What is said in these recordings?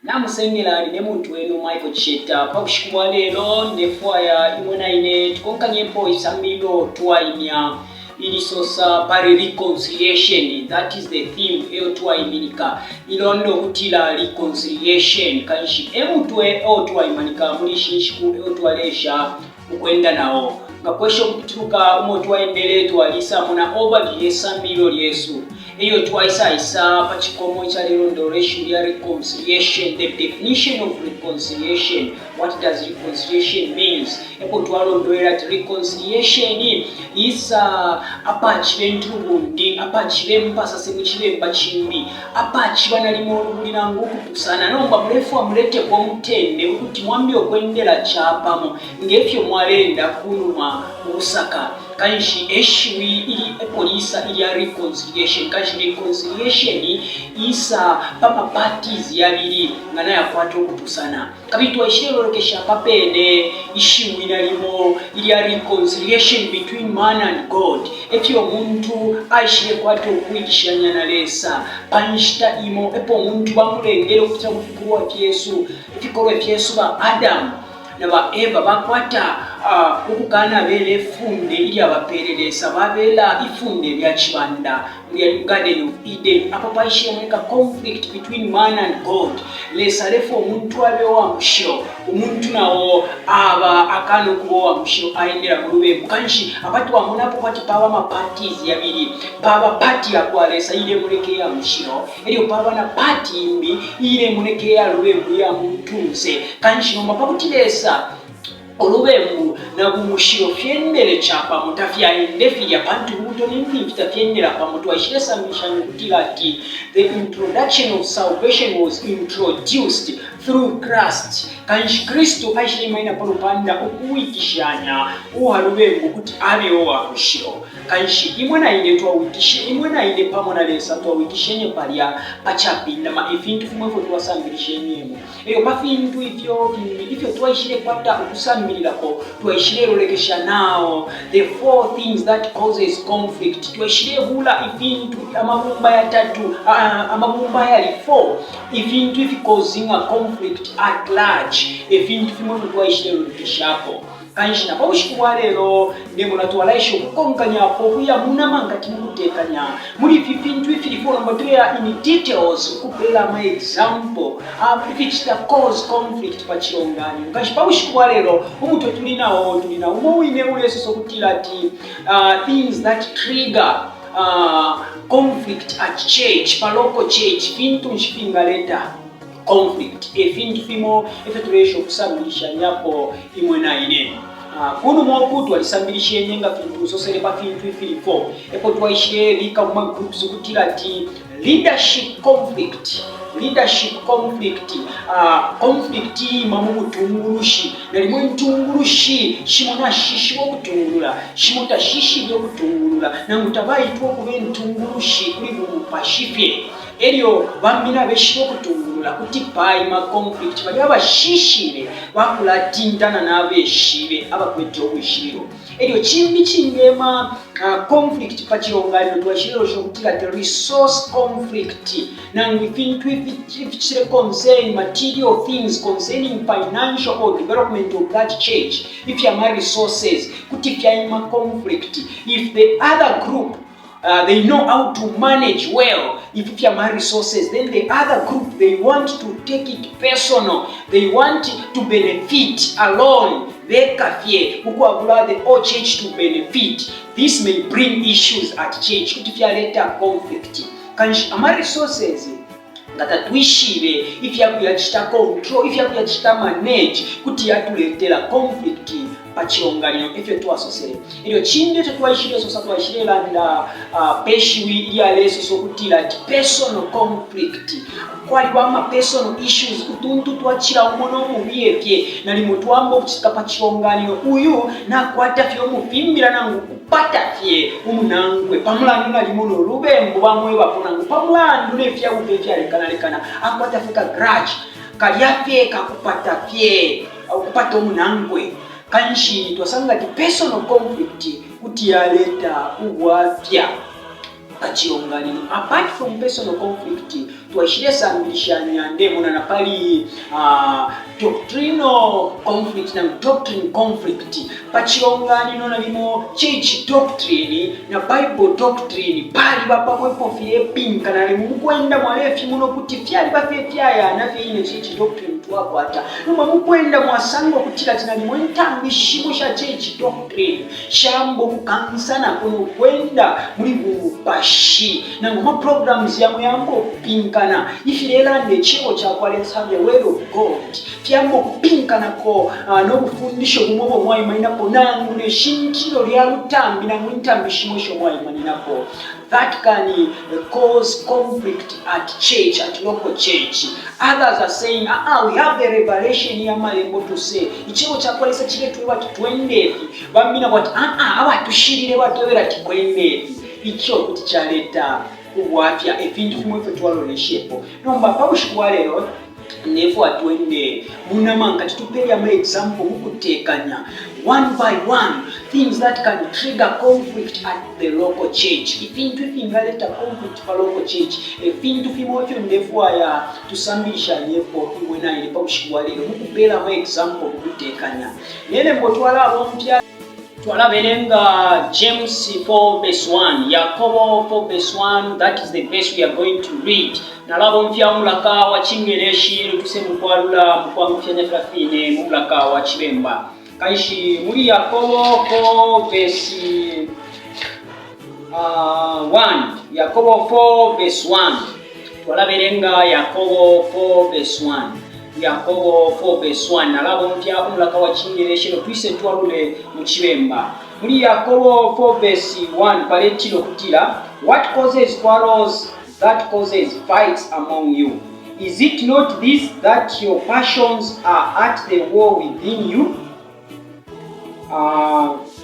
Namusengela nine muntu wenu Michael Cheta. Pa bushiku bwa lelo ndefwaya imwe na ine tukonkanyepo isambililo twaimya ilisosa pali reconciliation. That is the theme eyo twaiminika ilonda ukutila reconciliation. Kanshi e mutwe eo twaimanika muli ishi nshiku eo twaleesha ukwenda nao. Nga kwesha ukupituluka umo twaendele twalisamona overview ye sambililo lyesu. Elyo twaisaisa pa cikomo icalelondolola ishiwi lya reconciliation, the definition of reconciliation, what does reconciliation means? Epo twalondolwele ati reconciliation isa apaciba intulubundi, apaciba impasase mu cibemba cimbi, apaciba nalimo ulubuli nangu ukupusana. Nomba mulefwa muletepo umutende ukuti mwambe ukwendela capamo ngefyo mwaleenda kunuma mu busaka. Kanshi e shiwi ili epo lisa ilya reconciliation. Kanshi reconciliation isa pa ma parties yabili nga nayakwata ukupusana. Kabili twaishilelolekesha apa pene ishiwi nalimo ilya reconciliation between man and God, efyo umuntu aishilekwata ukuwikishanya na Lesa pa nshita imo epo umuntu bamulengele ukupitila mu fikulwa fyesu, ifikolwe fyesu ba Adamu. na ba Eva bakwata ukukanabela ifunde ilyabapeele Lesa, babela ifunde lya cibanda mulya mu Garden of Eden. Apo paishilemoneka conflict between man and God. Lesa alefwaya umuntu abe uwa mushilo, umuntu na o aba akana ukuba uwa mushilo, aendela mu lubembu. Kanshi apa twamonapo kwati paba ama parties yabili, paba party ya kwa Lesa iilemoneka iya mushilo, Elyo paba na part imbi iilemoneka iya lubembu iya muntunse. Kanshi nomba pa kuti Lesa, ulubembu na bumushilo fyendele capamo, tafyaende filya, pantu ulubuto ne mfimfi tafyendela pamo. Twaishilesambilishanya ukutila ati the introduction of salvation was introduced through Christ. Kanshi Kristu aishileimanina pa lupanda ukuwikishanya uwa lubembu ukuti abe uwa mushilo. Kanshi imwe na ine twawikishe, imwe na ine pamo na Lesa twawikishenye palya pa capindama, ifintu fimo ifyo twasambilishenyemo. Elyo pa fintu ifyo fimbi ifyo twaishile kwata ukusambililako, twaishilelolekesha now the four things that causes conflict. Twaishilebula ifintu amabumba yatatu, amabumba ayali 4, ifintu ifi causinga conflict at large, ifintu fimo ifyo twaishilelolekeshapo. Kanshi na pa bushiku bwa lelo, ndemona twalaesha ukukonkanyapo ukuya mu nama nkati mu kutekanya muli ifi fintu ifili 4. Nomba tuleya in details ukupela ama example ificita cause conflict pa cilonganino. Kanshi pa bushiku bwa lelo, umutwe tuli nao, tuli na umo wine ulesosa ukutila ati things that trigger conflict at church, pa local church, fintu nshi fingaleta Conflict e fintu fimo ifyo tuleesha ukusambilishanyapo imwe na ine. Ku numa uku twalisambilishenye nga fintu nsosele pa fintu ifili 4. Epo twaishilebika mu ma groups ukutila ati leadership conflict, leadership conflict, conflict iima mu butungulushi. Nalimo intungulushi shimo nashishiba ukutungulula, shimo tashishibe ukutungulula, nangu tabaitwa ukuba intungulushi kuli bumupashi fye. Elyo bambi nabeshiba ukutungulula kuti paima conflict balya abashishibe bakulatintana nabeshibe abakwete ubwishibilo. Elyo cimbi cingema conflict pa cilonganino twaishilelosha ukutila ati resource conflict nangu ifintu ificitile concern material things concerning financial or development of that church ifya ma resources kuti fyaima conflict if the other group They know how to manage well ifi fya ma resources, then the other group they want to take it personal, they want to benefit alone beka fye ukwabula the whole church to benefit. This may bring issues at church, kuti fyaleta conflict. Kanshi ama resources nga tatwishibe ifya kuyacita control, ifya kuyacita manage, kuti yatuletela conflict pa cilonganino, efyo twasosele. Elyo cimbi ico twaishilesosa, twaishilelanda pe shiwi ilyalesosa ukutila ati personal conflict. Kwaliba ama personal issues, utuntu twa cila umo no mubiye fye, nalimo twamba ukucitika pa cilonganino. Uyu nakwata fye umufimbila nangu ukupata fye umunankwe pa mulandu nalimo no lubembu bamwebapo nangu pa mulandu ne fya bupe ifyalekanalekana, akwata fye ka grudge kalya fye kakupata fye ukupata umunankwe. Kanshi twasanga ati personal conflict kuti yaleta ubwafya. pa cilonganino. Apart from personal conflict, twaishilesambilishanya ndemona na pali doctrinal conflict nangu doctrine conflict pa cilonganino, nalimo church doctrine na Bible doctrine paliba pamo epo filepinkana. Nalimo mukwenda mwalefimona ukuti fyaliba fye fyayana fye ine church doctrine twakwata. Nomba mukwenda mwasanga ukutila ati nalimo intambi shimo sha church doctrine shamba ukukansanako no kwenda muli bumupashi, nangu ama programs yamo yamba ukupinkana, ifilelanda icebo ca kwa Lesa, the word of God, fyamba ukupinkanako no bufundisho bumo ubo mwaimaninapo, nangu ne shintililo lya lutambi nangu intambi shimo isho mwaimaninapo. That can cause conflict at church, at local church. Others are saying, ah, ah, we have the revelation ya malembo to say, icebo ca kwa Lesa ciletweba ati twende ifi. Bambi nabo ati, ah, ah, abatushilile batwebela ati kwende ifi. Ico kuti caleta ubwafya, ifintu fimo ifyo twaloleshepo. Nomba pa bushiku bwa lelo, Nefwa twende munama nkati tupele ama example mukutekanya one by one things that can trigger conflict at the local church, ifintu ifingaleta conflict pa local church, efintu fimo ifyo ndefwaya tusambilishanyepo imwe naine pa bushiku bwa lelo mukupela ama example mukutekanya. Nelembo twalabomfya. Twalabelenga James 4 verse 1, Yakobo 4 verse 1, that is the verse we are going to read. Nalabomfya umulaka wa Cingeleshi elyo tuse mukwalula mukwangufyanya filya fine mu mulaka wa Cibemba. Kanshi muli Yakobo 4 verse 1, Yakobo 4 verse 1, twalabelenga Yakobo 4 verse 1. Yakobo 4 verse 1, nalabomfya umulaka wa Cingeleshi elyo twise twalule mu Cibemba. Muli Yakobo 4 verse 1 paletila ukutila, What causes quarrels that causes fights among you? Is it not this, that your passions are at the war within you?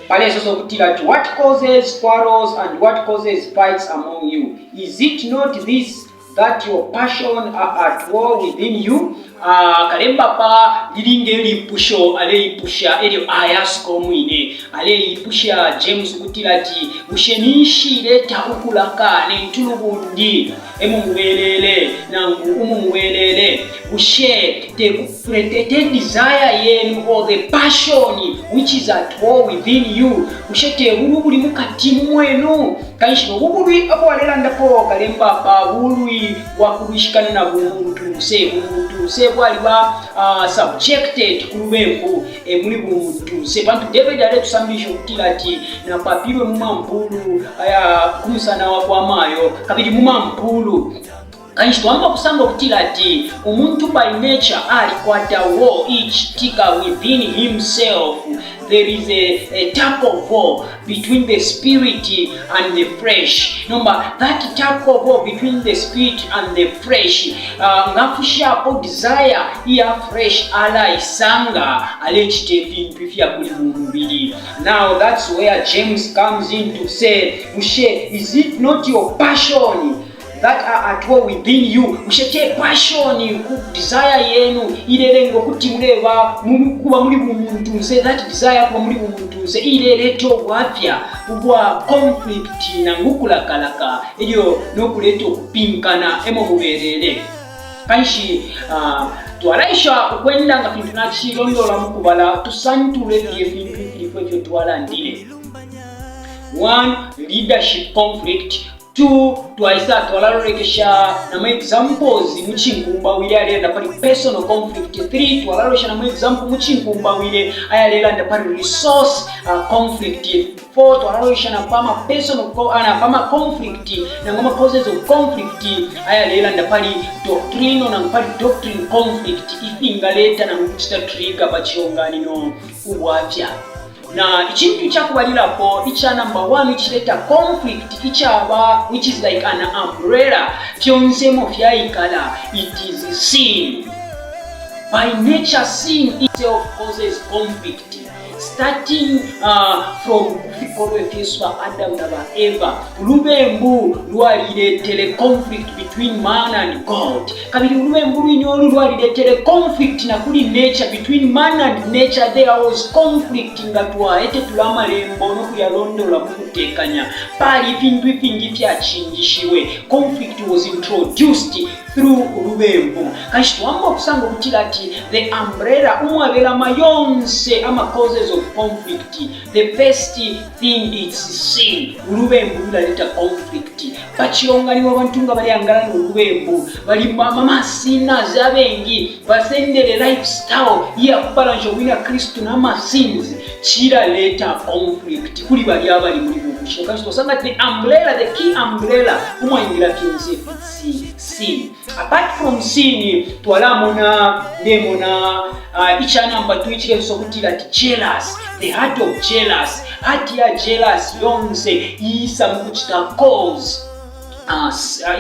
Palesosa ukutila ati, What causes quarrels and what causes fights among you? Is it not this, that your passion are at war within you? Kalemba pa lili nge lipusho aleipusha elyo ayasuka umwine. Aleipusha James ukutila ati, bushe ninshi ileta ukulaka ne ntulubundi emo mubelele nangu umo mubelele? Bushe te, te, te desire yenu or the passion which is at war within you? Bushe te bulwi buli mukati mu mwenu? Kanshi ubu bulwi abo alelandapo kalemba pa bulwi bwa kulwishikana na bumuntunse. Bumuntunse bwaliba subjected ku lubembu e muli bumuntunse, pantu David aletusambilisha ukutila ati napapilwe mu mampulu aya ku musana wa kwa mayo kabili mu mampulu. Kanshi twamba kusanga ukutila ati umuntu by nature alikwata war iicitika within himself. There is a tug of war between the spirit and the flesh. Nomba that tug of war between the spirit and the flesh, ngafushapo desire iya flesh, alaisanga alecita ifintu ifya kuli mumubili. Now that's where James comes in to say, bushe is it not your passion that are at war within you? Bushe te passion ku desire yenu ilelenga ukuti muleba kuba muli bumuntunse? That desire kuba muli bumuntunse ileleta ubwafya ubwa conflict nangu kulakalaka elyo nokuleta ukupinkana emo mubelele. Kanshi twalaisha ukwenda nga fintu nacilondola mukubala, tusantule filya ifintu ifilipo ifyo twalandile. 1, leadership conflict. 2, twaisa twalalolekesha na ma examples mu cinkumbawile ayalelanda pali personal conflict. 3, twalalolesha na ma example mu cinkumbawile ayalelanda pali resource conflict. 4, twalalolesha na pama personal na pama conflict nangu ma causes of conflict ayalelanda pali doctrinal nangu pali doctrine conflict, ifingaleta nangu kucita trigger pa cilonganino ubwafya. Na icintu icakubalilapo ica number 1 icileta conflict, icaba which is like an umbrella, fyonse mo fyaikala, it is sin. By nature, sin itself causes conflict. Starting from ku fikolwe fyesu ba Adamu na ba Eva, ulubembu lwaliletele conflict between man and God. Kabili ulubembu lwine olu lwaliletele conflict na kuli nature, between man and nature there was conflict. Nga twaetetula amalembo no kuyalondolola mu kutekanya, pali ifintu ifingi ifyacinjishiwe. Conflict was introduced through ulubembu. Kanshi twamba ukusanga ukutila ati the umbrella umwabelama yonse ama causes of conflict, the first thing is sin. Ulubembu lulaleta conflict pa cilonganino. Abantu nga baleangala no lubembu, bali ma sinners abengi, basendele lifestyle iyakubalansha ubwina Kristu na ma sins, cilaleta conflict kuli balya abali muli bumushilo. Kanshi twasanga the umbrella, the key umbrella umwaingila fyonse, it's sin. Apart from sin, twalamona, ndemona icha number 2 ichilesosa ukutila ati jealous, the heart of jealous. Heart ya jealous yonse isa mukuchita cause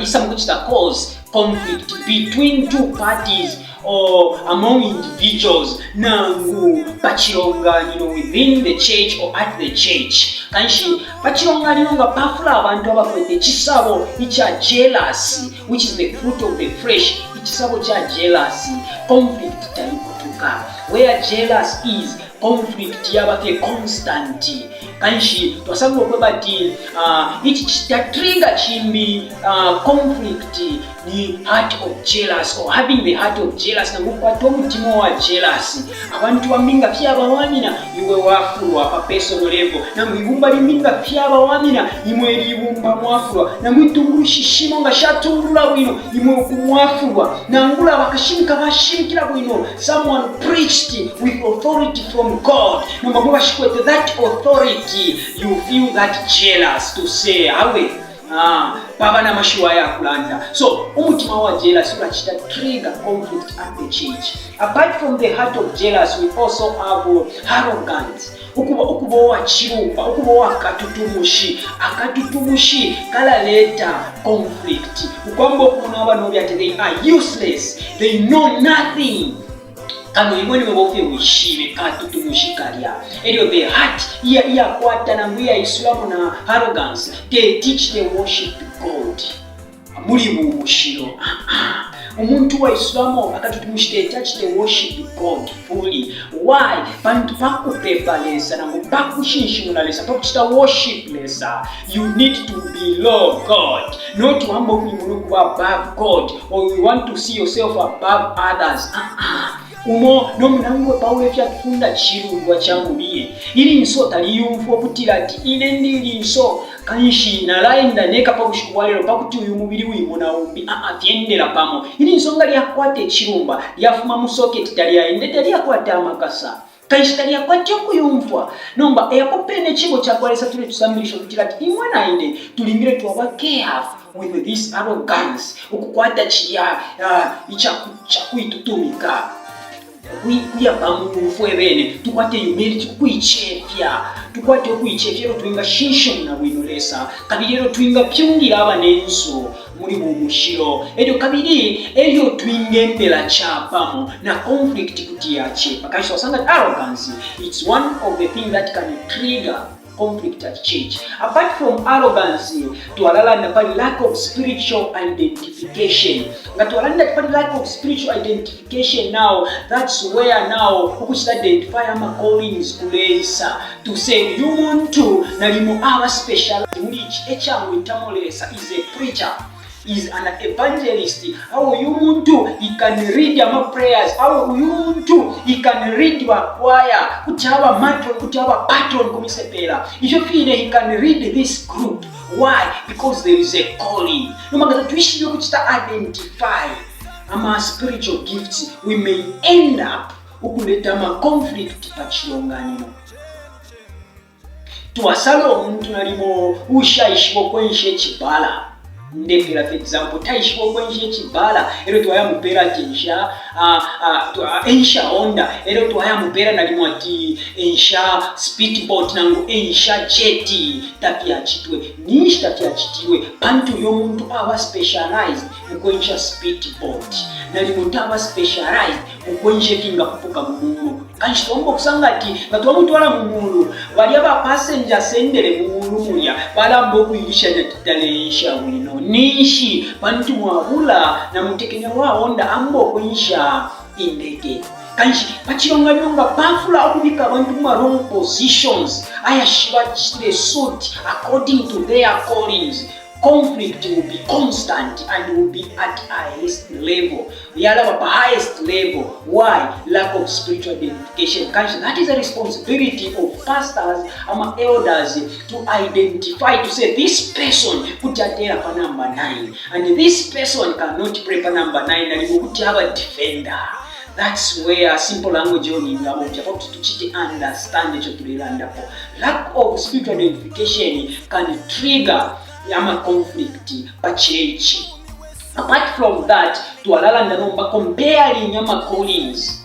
isa mukuchita cause conflict between two parties or among individuals nangu pachilonganino, within the church or at the church. Kanshi pachilonganino nga pafula abantu abakwete cisabo icha jealousy, which is the fruit of the flesh, ichisabo cha jealousy, conflict taikutuka. Where jealous is, conflict yaba fye constant. Kanshi twasanga ukweba ati ichi chita trigger chimbi conflict ni heart of jealous or having the heart of jealous, nangu kukwata omutima wa jealous. Abantu bambi nga fyabawamina, iwe wafulwa pa personal level, nangu ibumba limbi nga fyabawamina, imwe libumba mwafulwa, nangu intungulushi shimo nga shatungulula bwino, imwe ukumwafulwa, nangula bakashimika bashimikila bwino, someone preached with authority from God, nomba mwe bashikwete that authority, you feel that jealous to say awe paba na mashiwi ayakulanda. So umutima wa jealous ulachita trigger conflict at the church. Apart from the heart of jealous, we also have arrogance, ukuba uwachilumba, ukuba uwakatutumushi. Akatutumushi kalaleta conflict, ukwamba okumona abanobi ati they are useless, they know nothing, kano imwe nimwe bofye wishibe, katutumushi kalya. Elyo the heart iyakwata nangu iyaisulamo na arrogance, they teach the worship God muli bumushilo. Umuntu waisulamo akatutumushi they touch the worship God fully. Why? Pantu pakupepa Lesa nangu pakushinshimuna Lesa, pakuchita worship Lesa, you need to below God, not wamba ukuimuna ukuba above God or you want to see yourself above others. Umo nomunangwe Paulo ifyatufunda chilundwa cha mubiye, ilinso taliyumfwa ukutila ati ine ndi linso, kanshi nalaenda neka pa bushiku bwa lelo pakuti uyu mubili wimona umbi. Aa, fyendela pamo. Ilinso nga lyakwata echilumba, lyafuma mu socket, talyaende, talyakwata amakasa, kanshi talyakwata ukuyumfwa. Nomba eyapo pene icebo cakwa Lesa tuletusambilisha ukutila ati imwe na ine tulingile twaba careful with this arrogance, ukukwata cilya icakuitutumika kuya pamulu fwe bene. Tukwate humility, ukuicefya, tukwate ukuicefya, elo twingashinshimuna bwino Lesa, kabili elo twingapyungila abanensu muli bumushilo, elyo kabili elyo twingendela chapamo na conflict kuti yachepa. Kanshi wasanga arrogance, it's one of the things that can trigger conflict at church. Apart from arrogance, twalalanda pali lack of spiritual identification. Nga twalanda pali lack of spiritual identification, now that's where now ukuchita identify ama callings kuleisa, to say uyu muntu nalimo aba special muli ichi echamwitamo Lesa, is a preacher, is an evangelist, awo uyu muntu he can read ama prayers, awo uyu muntu he can read bakwaya, kuti aba matron, kuti aba patron kumisepela ifyo fine, he can read this group. Why? Because there is a calling. Nomba nga twishibe ukuchita identify ama spiritual gifts, we may end up ukuleta ama conflict pa chilonganino. Twasala omuntu nalimo ushaishiba okwensha echibala. Ndepela fye example, taishiba ukwensha icibala, elyo twayamupela ati ensha, ensha Honda, elyo twayamupela nalimo ati ensha speedboat nangu ensha jet, tafyacitwe. Ninshi tafyacitilwe? Pantu uyo muntu aba specialized mukwensha speedboat, nalimo taba specialized mukwensha ifingapupuka mu mulu. Kanshi twamba ukusanga ati nga twamutwala mu mulu, balya ba passenger asendele mu mulu mulya balamba ukuilishanya ati taleensha bwino. Ninshi? Pantu mwabula na mutekenya wa Honda amba ukwensha indeke. Kanshi pa cilonganino nga pafula ukubika abantu mu ma wrong positions ayashibacitile suit according to their callings, conflict will be constant and will be at highest level. Yalaba pa highest level. Why? Lack of spiritual identification. Kanshi that is a responsibility of pastors ama elders to identify, to say this person kuti atera pa number 9 and this person cannot pray pa number 9, nalimo kuti aba defender. That's where simple language yo ningabomfya pakuti tuchite understand icho tulelandapo. Lack of spiritual identification can trigger ama conflict pa church. Apart from that, twalalanda nomba comparing ama callings.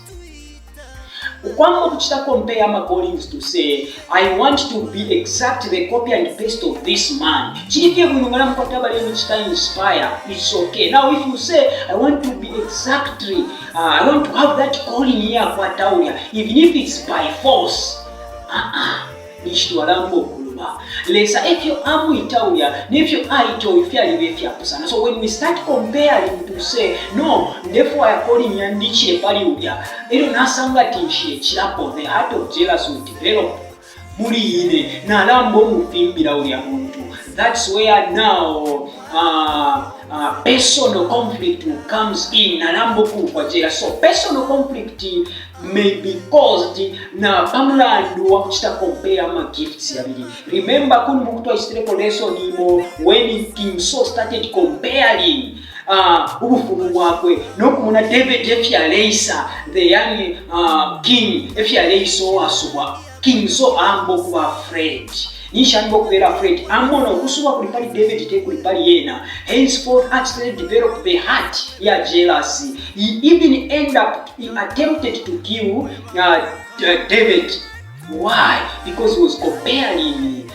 Ukwamba kuchita compare ama callings to say I want to be exact the copy and paste of this man. Chilifye bwino nga namukwata balemuchita inspire, it's okay. Now if you say I want to be exactly, I want to have that calling iyakwata ulya, even if it's by force, ninshi twalamba ukuluba. Lesa efyo amwita ulya nefyo aita uyu fyaliba ifyapusana. So when we start comparing to say no, ndefwaya calling yandi ichile pali ulya, elyo nasanga ati nshilechilapo, the heart of jealousy will develop muli ine, nalamba umufimbila ulya muntu. That's where now personal conflict comes in, nalamba ukuupwa jealous. So personal conflict may be caused na pamulandu wa kuchita compare ama gifts yabili. Remember kuni mukutwaisitireko lesson imo when King Saul started comparing ubufumu bwakwe nokumona David efyaleisa, the young king efyaleisa owasubwa. King Saul amba okuba afraid. Ninshi amba okubera afraid? Amona okusubwa kuli pali David tekuli pali yena. Henceforth actually develop the heart ya jealousy. He even end up, he attempted to kill David. Why? Because he was comparing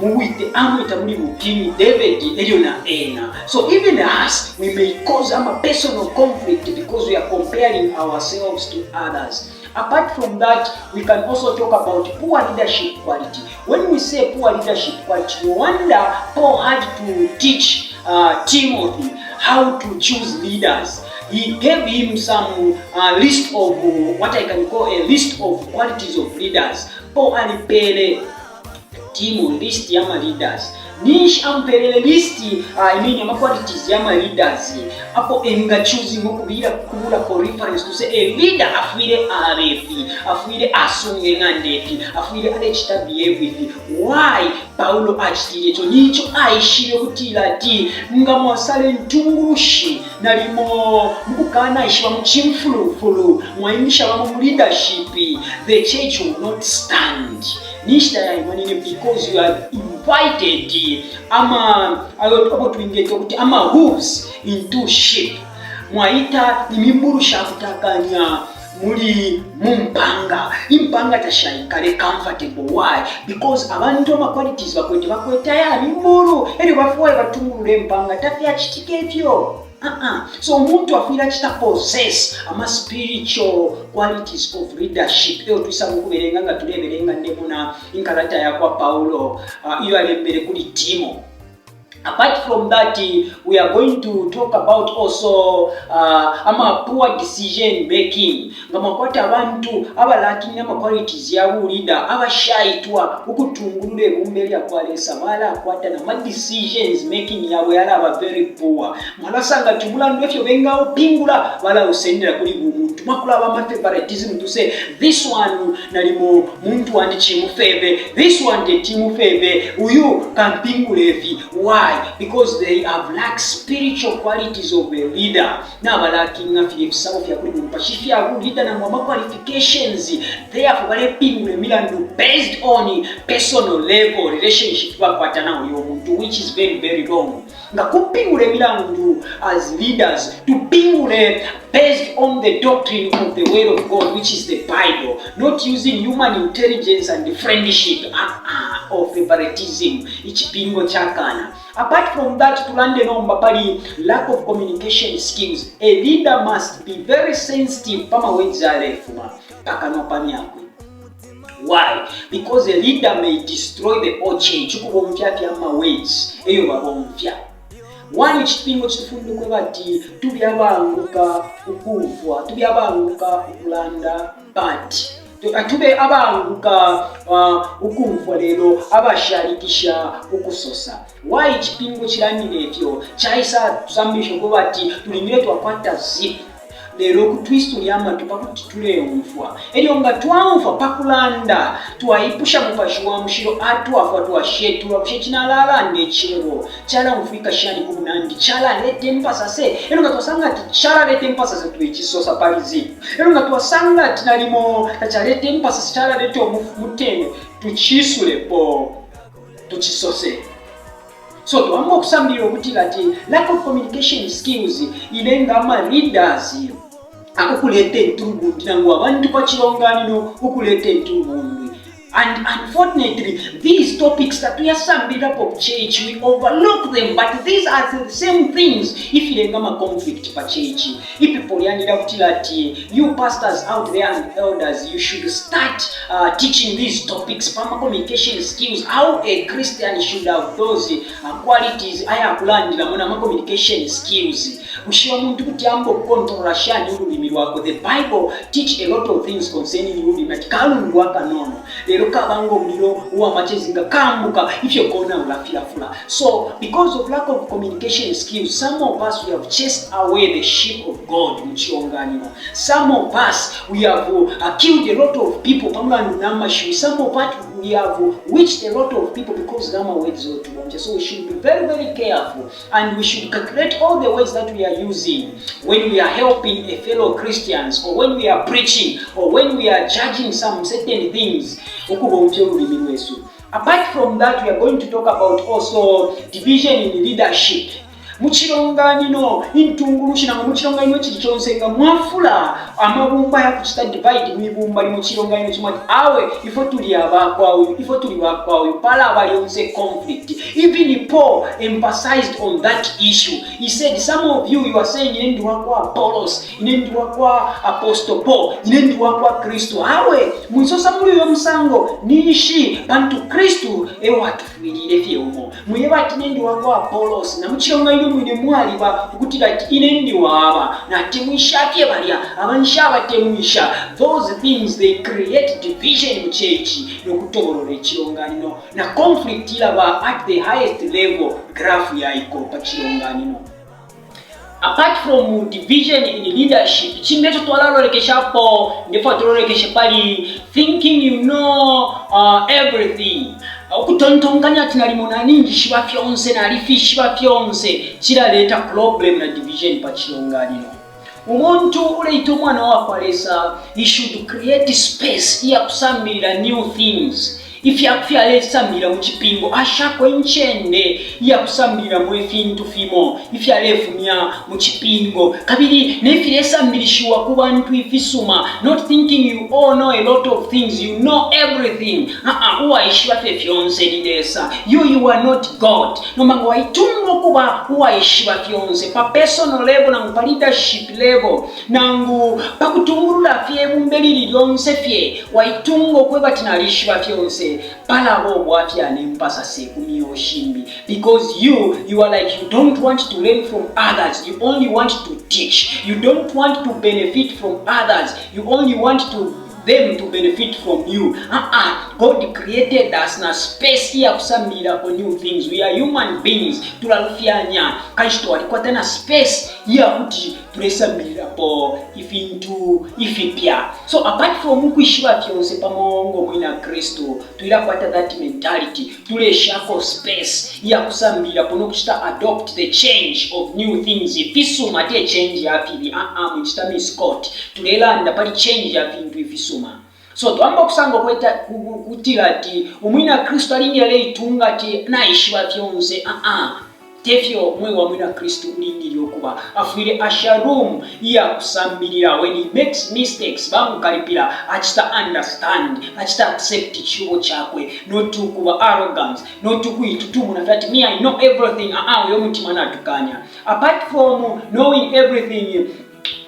muwite amwita muli bukini David elyo na ena. So even us, we may cause ama personal conflict because we are comparing ourselves to others. Apart from that, we can also talk about poor leadership quality. When we say poor leadership quality, no wonder Paul had to teach Timothy how to choose leaders. He gave him some list of what I can call a list of qualities of leaders. Paul alipele Timo list ya ma leaders. Ninshi amupelele list, I mean ama qualities ya ma leaders apo enga choosing okubira kubula for reference to say a leader afwile abefi, afwile asunge ng'andefi, afwile alechita behave ifi. Why Paulo achitile icho? Nicho aishile kutila ati nga mwasale ntungulushi nalimo mukukana ishiba mu chimfulufulu mwaimisha bamo mu leadership, the church will not stand. Ninshita yaimanine because you have invited ama apo twingeta kuti ama wolves into sheep, mwaita imimbulu shakutakanya muli mumpanga, impanga tashaikale comfortable. Why? Because abantu ama qualities bakwete bakwete aya mimbulu, elyo bafwaye batungulule empanga, tafyachitika ifyo. So umuntu afwile achita possess ama spiritual qualities of leadership. Eyo twisa mukuberenga nga tuleberenga ndemona inkalata ya kwa Paulo iyo alembele kuli Timo. Apart from that, we are going to talk about also ama poor decision making. Nga mwakwata abantu abalacking ama qualities ya leader, abashaitwa ukutungulula ibumba lya kwa Lesa, balakwata na ma decisions making yabo yalaba very poor. Mwalasanga ati umulandu efyo bengaupingula balausendela kuli bumuntu. Mwakulaba ama favoritism to say this one nalimo muntu wandi chimufeve, this one te chimufeve, uyu kampingula efi. Why? Why? Because they have lacked spiritual qualities of a leader. Nabalakinga filya ifisabo fya kuli bumupashi ifya bu leader nangu ama qualifications. Therefore balepingula imilandu based on personal level relationship bakwata na uyo muntu, which is very very wrong. Nga kupingula imilandu as leaders, tupingule based on the doctrine of the word of God, which is the Bible, not using human intelligence and friendship or favoritism. Icipingo cakana. Apart from that, tulande nomba pali lack of communication skills. A leader must be very sensitive pama words alefuma pakanwa pa myakwe. Why? Because a leader may destroy the whole church ukubomfya fye ama words eyo babomfya. One, icipingo citufunda ukweba ati tube abaanguka ukumfwa, tube abaanguka ukulanda, but tube abaanguka ukumfwa lelo abashalikisha ukusosa. Why icipingo cilandile ifyo? Caisa tusambilisha ukweba ati tulingile twakwata zip lelo kutwisula amatwi pa kuti tuleumfwa. E lyo nga twaumfwa pa kulanda, twaipusha Mupashi wa Mushilo atwafwa twashetulwa, bushe ici nalalanda icebo calaumfwika shani ku munandi? Calaleta impasase? E lyo nga twasanga ati calaleta impasase, twicisosa pali zip. E lyo nga twasanga ati nalimo tacaleta impasase, calaleta umutende, tucisulepo tucisose. So twamba ukusambilila ukutila ati lack of communication skills ilenga ama leaders ukuleta intulubundi nangu abantu pa cilonganino ukuleta intulubundi. And unfortunately, these topics tatuyasambililapo ku church, we overlook them, but these are the same things ifilenga ama conflict pa church. Ipepo lyandi lyakutila ati you pastors out there and elders, you should start teaching these topics pama communication skills, how a Christian should have those qualities ayakulandilamo nama communication skills. Bushe umuntu kuti amba ukukontrola shani ululimi lwakwe? The Bible teach a lot of things concerning ululimi, ati kalundu akanono lelo kaba ngo mulilo uwamachezi, nga kambuka ifyo konaula filafula. So because of lack of communication skills, some of us, we have chased away the sheep of God mu cilonganino. Some of us, we have killed a lot of people pamulandu n'amashiwi. Some of us, we have witched a lot of people because nama words otubomfya. So we should be very very careful and we should calculate all the words that we are using when we are helping a fellow Christians or when we are preaching or when we are judging some certain things ukubomfya ululimi lwesu. Apart from that, we are going to talk about also division in leadership mu cilonganino, intungulushi nangu mu cilonganino cili conse. Nga mwafula amabumba yakucita divide mwibumba limo cilonganino cimwe ati awe ifo tuli abakwa uyu, ifo tuli bakwa uyu, palaba lyonse conflict. Even Paul emphasized on that issue. He said, some of you, you are saying, ine ndi wakwa Apollos, ine ndi wakwa Apostle Paul, ine ndi wakwa Kristu. Awe mwisosa muli uyo musango, ninshi pantu Kristu ewatufwilile fye umo. Mweba ati ine ndi wakwa Apollos, na muchilonganino mwine mwaliba ukutila ati ine ndi waba, natemwisha fye balya, aba nshabatemwisha. Those things, they create division mu church nokutobolola icilonganino, na conflict ilaba at the highest level graph yaiko pa cilonganino. Apart from division in leadership, chimbi echo twalalolekeshapo, ndefo tulolekeshe pali thinking you know everything, ukutontonkanya ati nalimo naninjishiba fyonse, nalifishiba fyonse. Cilaleta problem na division pa cilonganino. Umuntu uleita umwana wakwa Lesa, he should create space iyakusambilila new things, ifyalesambilila mu cipingo. Ashako incende iyakusambililamo ifintu fimo ifyalefumya mu cipingo kabili nefilesambilishiwa ku bantu ifisuma, not thinking you all know a lot of things, you know everything. Uwaishiba fye fyonse ni Lesa. You are not God. Nomba nga waitunga ukuba uwaishiba fyonse pa personal level nangu pa leadership level nangu pa kutungulula fye ibumba lili lyonse fye, waitunga ukweba ati nalishiba fyonse, palaba obwafya nempasase ku myoshimbi, because you are like you don't want to learn from others, you only want to teach. You don't want to benefit from others, you only want to them to benefit from you. God created us na space iyakusambililako new things. We are human beings, tulalufyanya, kanshi twalikwata na space. Iyakuti tulesambililapo ifintu ifipya. So apart from ukwishiba fyonse pamo ngo mwina Kristu, twilakwata that mentality, tuleshako space iyakusambililapo no kucita adopt the change of new things, ifisuma, te change ya fibi, aa mwicita misquote, tulelanda pali change ya fintu ifisuma. So twamba ukusanga ukweta kutila ati umwina Kristu alingile aleitunga ati naishiba fyonse, aa tefyo umweo wa mwina Kristu ulingile ukuba. Afwile asha room iya kusambilila. When he makes mistakes, bamukalipila, acita understand, acita accept icilubo cakwe, not ukuba arrogance, not ukuitutumuna fye ati me I know everything, aa uyo mutima natukanya. Apart from knowing everything,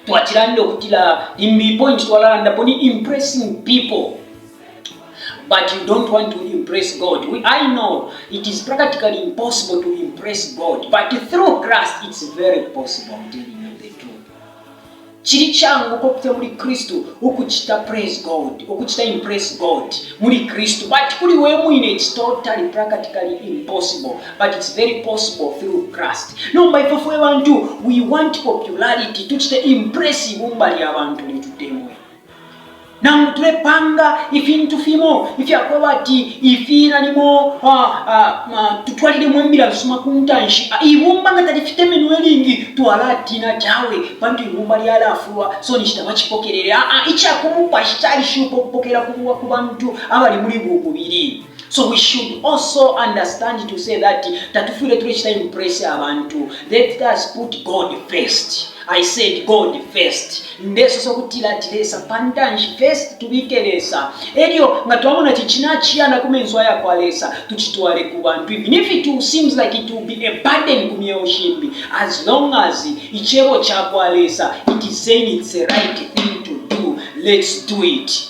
Twacilanda ukutila limbi point twalalandapo ni impressing people but you don't want to impress God. I know it is practically impossible to impress God, but through Christ it's very possible. I'm telling you the truth. Chili changu kupita muli Kristu ukuchita praise God, ukuchita impress God muli Kristu, but kuli we mwine it's totally practically impossible. But it's very possible through Christ. Nomba ifwe fwe bantu we want popularity, tucite impress ibumba lya bantu litutemwe. Nangu tulepanga ifintu fimo ifyakweba ati ifi nalimo tutwalilemo imbila nsuma ku ntanshi, ibumba nga talifitemenwe ilingi twalatina ati awe pantu ibumba lyalafulwa so ninshi tabacipokelele. Ica ku mupashi calishupa ukupokela ku bantu abali muli bumubili. So we should also understand to say that tatufwile tulecita impress abantu. Let us put God first. I said God first. Ndesosa ukutila ati Lesa pantanshi first, tubike Lesa. Elyo nga twamona ati cinaciyana ku menso aya kwa Lesa, tucitwale ku bantu. Even if it will seems like it will be a burden ku myeo shimbi, as long as icebo ca kwa Lesa it is saying it's the right thing to do, let's do it.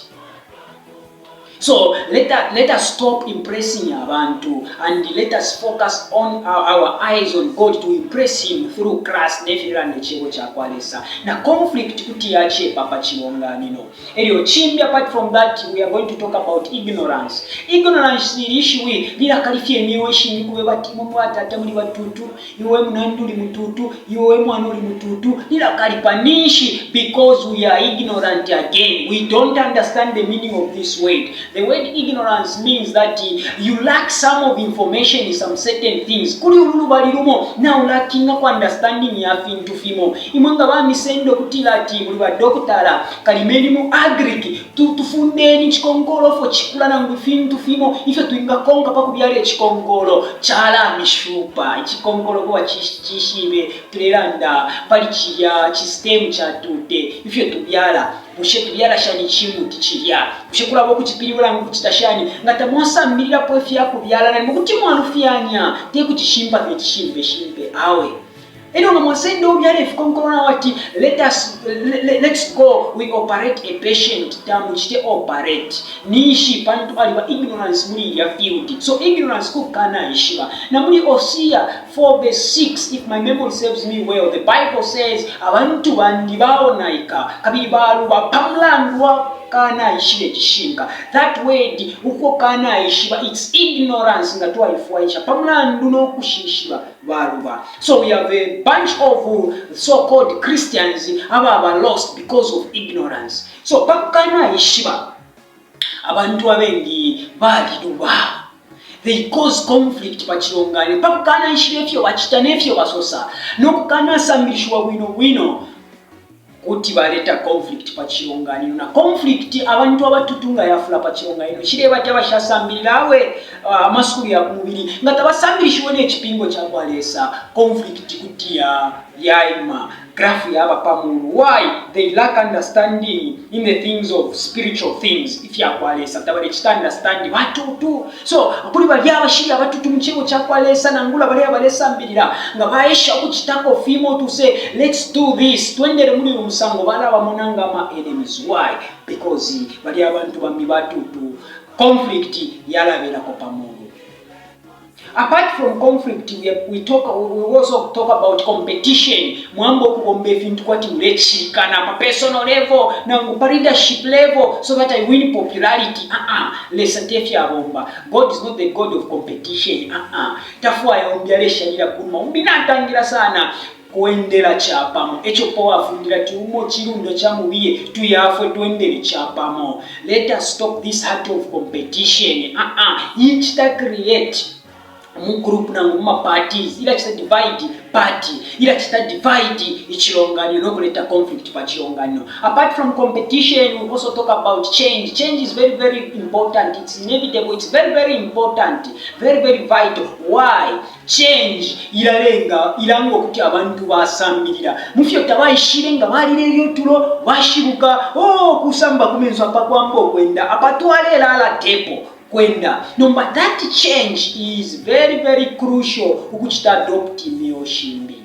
So let us, let us stop impressing abantu and let us focus on our, our eyes on God to impress him through Christ nefilanda icebo ca kwa Lesa na conflict kuti yacepa pa cilonganino. Elyo cimbi, apart from that, we are going to talk about ignorance. Ignorance ili ishiwi lilakalifya imyeo ishingi kube bati imwe mwatata muli batutu, iwe munandi uli mututu, iwe we mwana uli mututu, lilakalipa ninshi because we are ignorant again. We don't understand the meaning of this word. The word ignorance means that you lack some of information in some certain things. Kuli ulu lubali lumo naulakinga ku understanding ya fintu fimo. Imwe nga bamisendo kutila ati muli ba dokotala, kalimeni mu agric, Tufundeni icikonkolo ifyo cikula nangu ifintu fimo ifyo twingakonka pa kubyala icikonkolo. Calamishupa icikonkolo kuba cishibe tulelanda pali cilya ci stem ca tute ifyo tubyala. Bushe tubyala shani icimuti cilya? Bushe kulaba ukucipilibula nangu kucita shani? Nga tamwasambililapo ifya kubyala nalimo kuti mwalufyanya, te kucishimpa fye icishimpe shimpe awe. Elyo nga mwasenda ubyala ifikonkolo nao ati let us let's go we operate a patient tamucite operate ninshi pantu aliba ignorance muli ilya field. So ignorance kukanaishiba. Na muli Hosea 4 verse 6 if my memory serves me well the Bible says abantu bandi baonaika kabili baluba pamulandu wa kukanaishiba icishinka. That word ukukanaishiba it's ignorance nga twaifwaisha pamulandu no kushishiba baluba. So we have a bunch of so called Christians ababa lost because of ignorance. So pakukanaishiba abantu abengi baliluba. They cause conflict pa cilonganino pakukanaishiba ifyo bacita ne fyo basosa no kukanasambilishiwa bwino bwino. Kuti baleta conflict pa cilonganino, na conflict abantu abatutu nga yafula pa cilonganino, cileba ati abashasambilila awe amasukulu ya ku mubili nga tabasambilishiwe ne cipingo ca kwa Lesa, conflict kuti ya yaima, graph yaba pa mulu. Why? They lack understanding in the things of spiritual things, ifya kwa Lesa tabalecita understand, batutu. So, kuli balya abashili abatutu mu Cebo ca kwa Lesa, nangula balya abalesambilila, nga baesha ukucitako fimo to say, Let's do this, twendele muli uyu musango, balabamona nga ama enemies. Why? Because balya abantu bambi batutu. Conflict yalabelako pa mulu. Apart from conflict, we, we, talk, we also talk about competition. Mwamba ukubomba ifintu kwati mulecilikana pa personal level nangu pa leadership level so that I win popularity. Uh-uh. Lesa te fyabomba. God is not the God of competition. Uh-uh. Tafwaya umbi aleshalila kunuma. Umbi natangila sana. Kwendela capamo. E co Paul afundile ati, Umo cilundwa ca mubiye, tuyafwe twendele capamo. Let us stop this heart of competition. Aa, icita create mu group nangu mu ma parties, ilacita divide party, ilacita divide icilonganino no kuleta conflict pa cilonganino. Apart from competition, we also talk about change. Change is very, very important. It's inevitable. It's very, very important. Very, very vital. Why? Change ilalenga, ilanga ukuti abantu basambilila mu fyo tabaishibe nga balilele utulo, bashibuka, oh, kusamba ku menso apa kwamba ukwenda, apa twalelala tepo kwenda. Nomba that change is very very crucial ukucita adopt imyeo shimbi.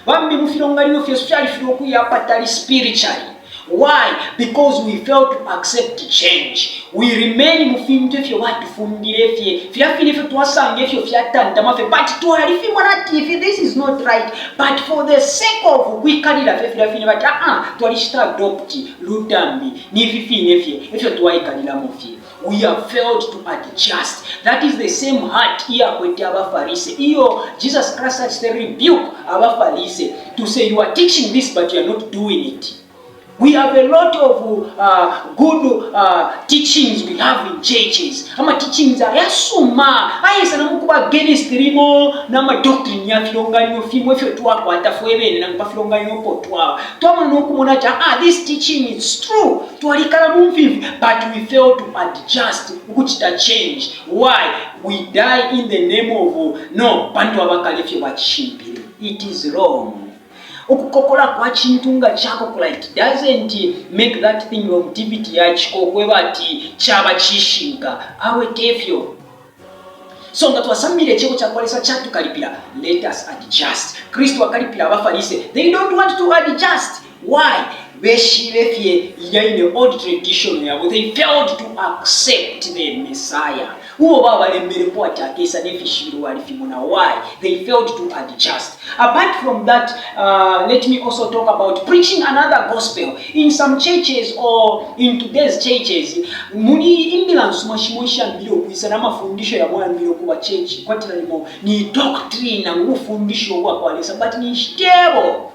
Bambi mu filonganino fyesu fyalifilwa ukuya apatali spiritually. Why? Because we fail to accept change. We remain mu fintu ifyo batufundile fye, filya fine ifyo twasanga ifyo fyatantama fye, but twalifimona ati ifi this is not right, but for the sake of ukwikalila fye filya fine, but ah ah, twalicita adopt lutambi, ni ifi fine fye efyo twaikalilamo fye. We have failed to adjust. That is the same heart iyakwete abaFarise iyo Jesus Christ acite rebuke abaFarise to say you are teaching this but you are not doing it. We have a lot of good teachings we have in churches. Ama teachings ayasuma ayesa na mukuba against limo na ma doctrine ya filonganino fimo ifyo twakwata fwe bene nangu pa filonganino po twaba. Twamona no kumona ati ah this teaching is true. Twalikala mu mfimfi but we fail to adjust ukucita change. Why? We die in the name of no pantu abakale fye bacishimpile. It is wrong. Ukukokola kwa cintu nga cakokola it doesn't make that thing longevity yaciko ukweba ati caba cishinka. Awe tefyo. So nga twasambilila icebo ca kwa Lesa catukalipila, let us adjust. Kristu akalipila abaFarise, they don't want to adjust. Why? Beshibe fye ilya ine old tradition yabo, they failed to accept the Messiah. Uo babalembelepo ati akesa ne fishibilo balifimona. Why? They failed to adjust. Apart from that, let me also talk about preaching another gospel. In some churches or in today's churches, muli imbila nsuma shimo ishambile ukwisa na mafundisho yamo ayambile ukuba church kwati nalimo ni doctrine nangu ubufundisho ubwa kwa Lesa, but ni shitebo.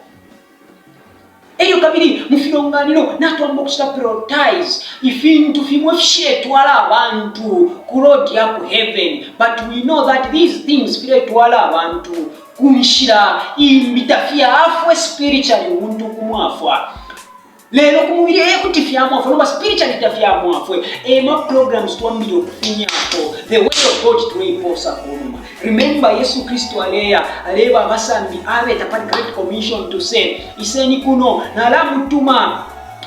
Elyo kabili mu filonganino natwamba ukucita prioritize ifintu fimo ifishiletwala abantu ku road ya ku heaven, but we know that these things filetwala abantu ku nshila imbi, tafyafwe spiritually umuntu ukumwafwa. Lelo ku mubili e kuti fyamwafwa, nomba spiritually tafyamwafwe. E ma programs twambile ukufunyapo the way of God tuleiposa kunuma. Remember Yesu Kristu aleya aleeba abasambi abeta pa Great Commission to say, Iseni kuno, nalamutuma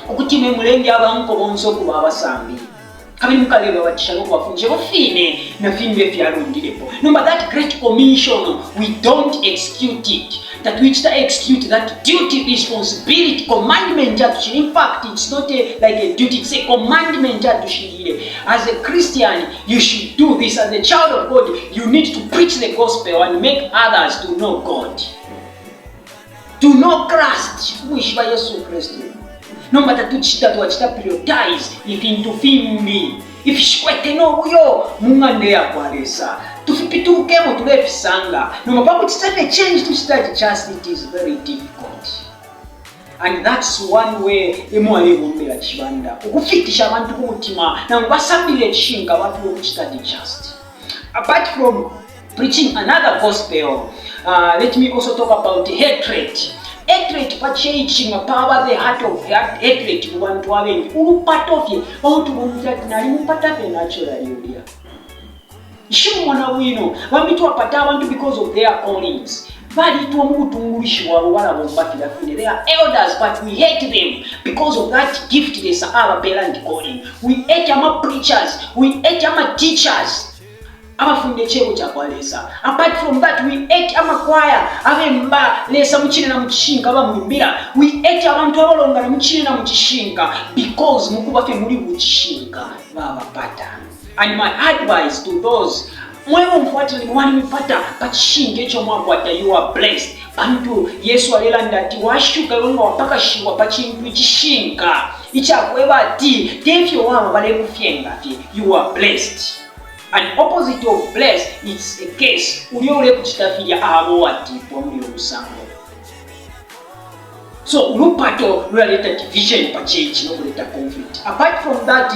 ukuti mwe mulenge aba nko bonse ukuba abasambi. Kabili mukalebabatisha no kubafundisha ifyo fine na fimbi ifyalundilepo. Nomba that Great Commission, we don't execute it. Tatuicita execute that duty, responsibility, commandment atushile. In fact, it's not a, like a duty, it's a commandment atushilile. As a Christian, you should do this. As a child of God, you need to preach the gospel and make others to know God. To know Christ, ukwishiba Yesu Kristu. Nomba tatucita, twacita prioritize ifintu fimbi ifishikwete no buyo mu ng'anda ya kwa Lesa. Tufipitulukemo tulefisanga. Nomba pa kucita fye change tucita adjust, it is very difficult. And that's one way emo alebombela Chibanda ukufikisha abantu ku mutima nangu basambilile icishinka bafilwa ukucita adjust. Apart from preaching another gospel, let me also talk about hatred. Hatred pa church nga paba the heart of hatred mu bantu abengi ulupato fye pakuti umuntu ati nalimupata fye naturally ulya nshimumona bwino. Bambi twapata abantu because of their callings. Balitwa mu butungulushi bwabo balabomba filya fine. They are elders but we hate them because of that gift Lesa abapela and calling. We hate ama preachers, we hate ama teachers abafunda icebo ca kwa Lesa. Apart from that, we hate amakwaya abemba Lesa mu cine na mu cishinka abamwimbila. We hate abantu abalongana mu cine na mu cishinka because mukuba fye muli bucishinka babapata. And my advice to those mwe bomfwa ati mwalimipata pa cishinka ico mwakwata, you are blessed. Pantu Yesu alelanda ati washuka iwe nga wapakashiwa pa cintu icishinka icakweba ati tefyo waba balekufyenga fye, you are blessed. And opposite of blessed it's a curse. Ulya ulekucita filya aba uwatipwa muli uyo musango. So ulupato lulaleta division pa church no kuleta conflict. Apart from that,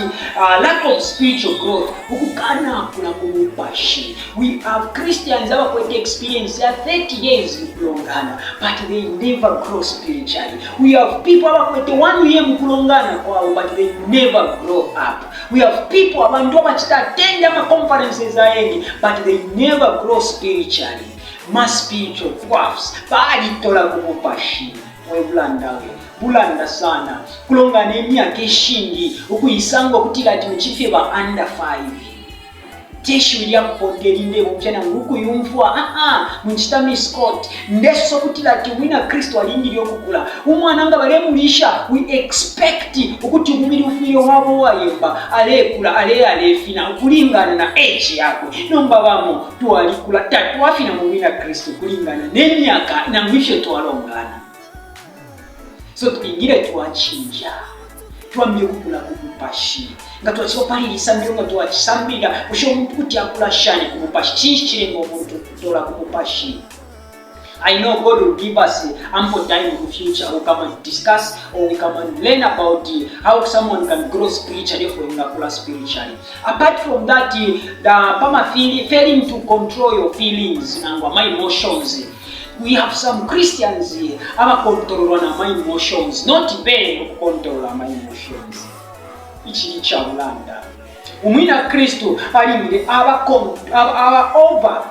lack of spiritual growth, ukukana kula ku mupashi. We have Christians abakwete experience ya 30 years mu kulongana, but they never grow spiritually. We have people abakwete one year mu kulongana kwabo, but they never grow up. We have people abantu abacita attend ama conferences ayengi, but they never grow spiritually. Ma spiritual dwarfs balitola ku mupashi. We bulanda we bulanda sana kulongana imyaka ishingi ukuisanga ukutila ati mucifye ba under 5 te shiwi lya kuponta ili ndebomfya nangu ukuyumfwa aa muncita misquote ndesosa ukutila ati umwina Kristu alingile ukukula umwana nga balemulisha we expect ukuti umubili ufwile waba uwayemba alekula aleya alefina ukulingana na age yakwe nomba bamo Twalikula, tatwafina mu bwina Kristu ukulingana ne myaka nangu ifyo twalongana. So tulingile twacinja, twambile ukukula ku mupashi. Nga twaciba pali ili sambililo, nga twacisambilila, bushe umuntu kuti akula shani ku mupashi? Cinshi cilenga umuntu ukutola ku mupashi? I know God will give us ample time in the future. We come and discuss or we come and learn about how someone can grow spiritually if wengakula spiritually. Apart from that, the pama feeling, failing to control your feelings nangwa my emotions. We have some Christians abakontrolwa na my emotions, not them ukukontrola my emotions. Ichili cha bulanda. Umwina Kristu alingile aba, aba, aba over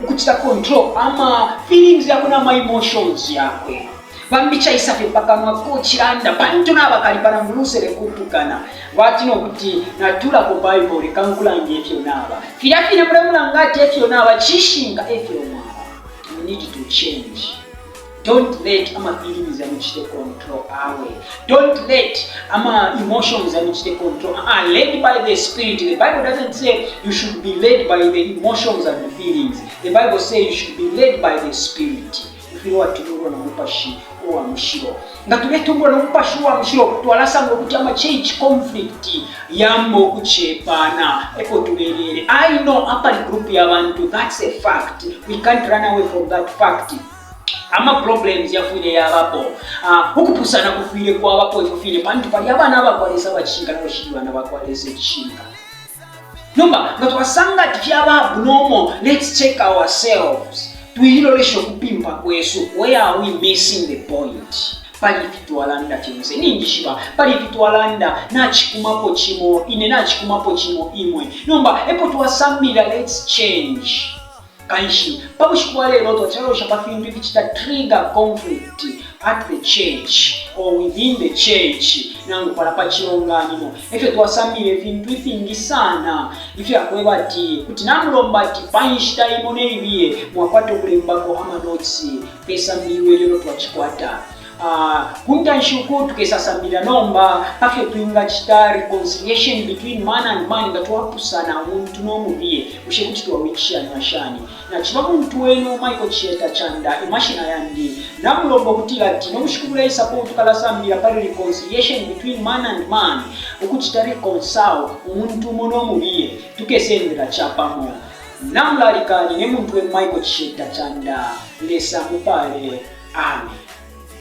ukucita control ama feelings yakwe na ma emotions yakwe. Bambi caisa fye pakanwa ko cilanda pantu nabakalipa nangu lusele kutukana bati no kuti natulako Bible leka nkulange ifyo naba. Filya fine mulemulanga ati efyo naba cishinka efyo mwaba. You need to change. Don't let ama feelings yamuchite control awe. Don't let ama emotions yamuchite control. Uh-uh, led by the Spirit. The Bible doesn't say you should be led by the emotions and the feelings. The Bible says you should be led by the Spirit. Ufwile watungulwa na mupashi uwa mushilo. Nga tuletungulwa na mupashi uwa mushilo, twalasanga ukuti ama church conflict yambo ukuchepana eko tubelele. I know apali group ya bantu, that's a fact. We can't run away from that fact. Ama problems yafwile yabapo. Uh, ukupusana kufwile kwabapo ifyo fine pantu pali abana abakwa Lesa abacishinka na bashili bana bakwa Lesa icishinka. Nomba nga twasanga ati fyaba abnormal, let's check ourselves. Twilolesha ukupimpa kwesu. Where are we missing the point? Pali ifi twalanda fyonse ninjishiba, pali ifi twalanda nacikumapo cimo ine, nacikumapo cimo imwe. Nomba epo twasambilila, let's change. Kanshi pa bushiku bwa lelo twacalosha pa fintu ificita trigger conflict at the church or within the church nangu pala pa cilonganino. Efyo twasambilila ifintu ifingi sana ifyakweba ati kuti namulomba ati pa nshita imo ne ibiye mwakwata ukulembako ama notes pe sambililo ilyo twacikwata. Ah, ku ntanshi uku tukesasambilila nomba pa fyo twingacita reconciliation between man and man nga twapusana umuntu no mubiye, bushe kuti twawikishanya shani? Naciba muntu wenu Michael Chieta Chanda emashina yandi. Namulomba ukutila ati no bushiku buleisapo tukalasambilila pali reconciliation between man and man, ukucita reconcile umuntu umo no mubiye, tukesendela capamo. Namulalika nine muntu wenu Michael Chieta Chanda. Lesa amupale. Amen.